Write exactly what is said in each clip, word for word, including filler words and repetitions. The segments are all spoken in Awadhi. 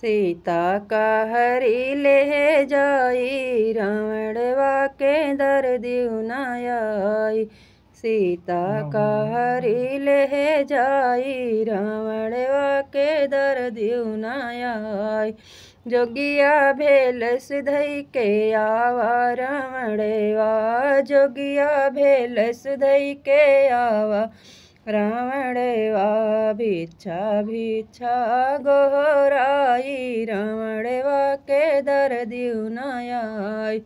सीता का हरि लेहे जाई, रावणवा के दरदिउ ना आई। सीता का हरि लेहे जाई, रावणवा के दरदिउ ना आई। जोगिया भेलस धइ के आवा, रावणवा, जोगिया भेलस धइ के आवा। रावणवा भिक्षा भिक्षा गोहराई, रावणवा के दरदिउ ना आई।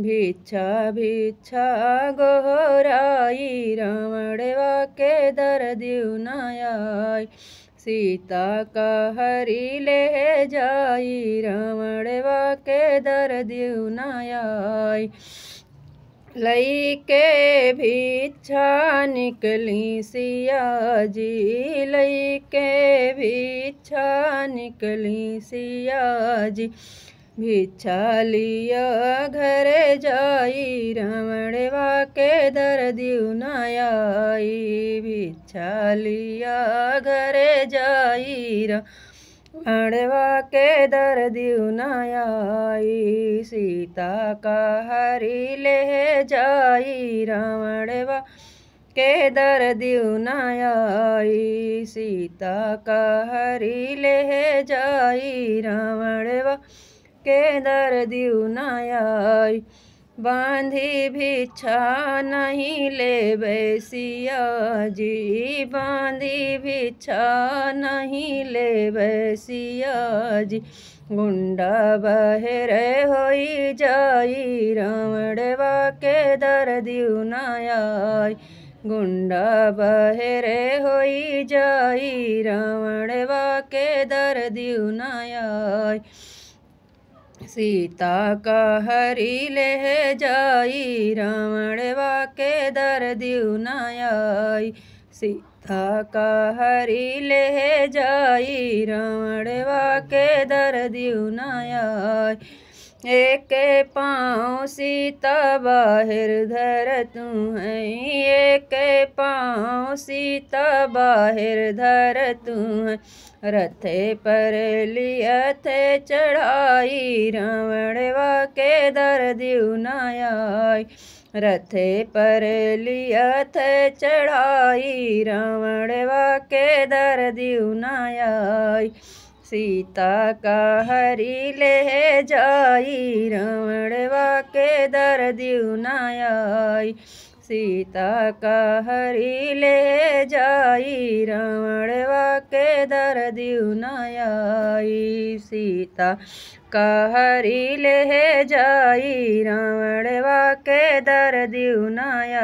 भिक्षा भिक्षा गोहराई, रावणवा के दरदिउ ना आई। सीता का हरि लेहे जाई, रावणवा के दरदिउ ना आई। लइके भिक्षा निकली सिया जी, लइके भिक्षा निकली सिया जी। भिक्षा लिया घरे जाई, रावणवा के दरदिउ ना आई। भिक्षा लिया घरे जाई, रावणवा के दरदिउ ना आई। सीता का हरि लेहे जाई, रावणवा के दरदिउ ना आई। सीता का हरि लेहे जाई, रावणवा के दरदिउ ना आई। बाँधी भिक्षा नहीं लेबै सिया जी, बाँधी भिक्षा नहीं लेबै सिया जी। गुंडा बहेरे होई जाई, रावणवा के दरदिउ ना आई। गुंडा बहेरे होई जाई, रावणवा के दरदिउ ना आई। सीता का हरि लेहे जाई, रावणवा के दरदिउ ना आई। सीता का हरि लेहे जाई, रावणवा के दरदिउ ना आई। एके पाँव सीता बाहेर धरतु हई, एके पाँव सीता बाहेर धरतु हई। रथे पर लियथे चढ़ाई, रावणवा के दरदिउ ना आई। रथे पर लियथे चढ़ाई, रावणवा के दरदिउ ना आई। सीता का हरि लेहे जाई, रावणवा के दरदिउ ना आई। सीता का हरि लेहे जाई, रावणवा के दरदिउ ना आई। सीता का हरि लेहे जाई, रावणवा के दरदिउ ना आई।